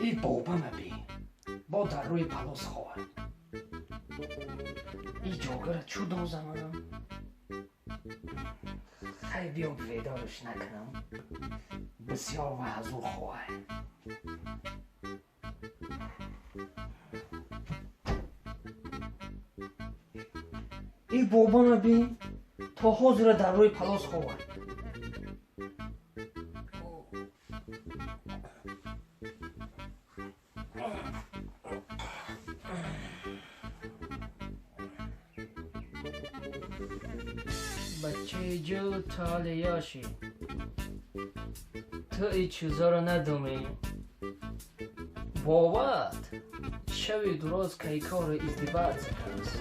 И бобама бин, бо дар рӯи палос хоҳад. И ҷогара чӯ дозамам? Хай, биё, бедорш накунам, бисёр ваҳзур хоҳад. И бобама бин, то ҳозира дар рӯи палос хоҳад. Бачаи ҷӯ толи ёшӣ, ту и чизоро надумӣ. Боват шави дуроз кайкору издиваться кардааст.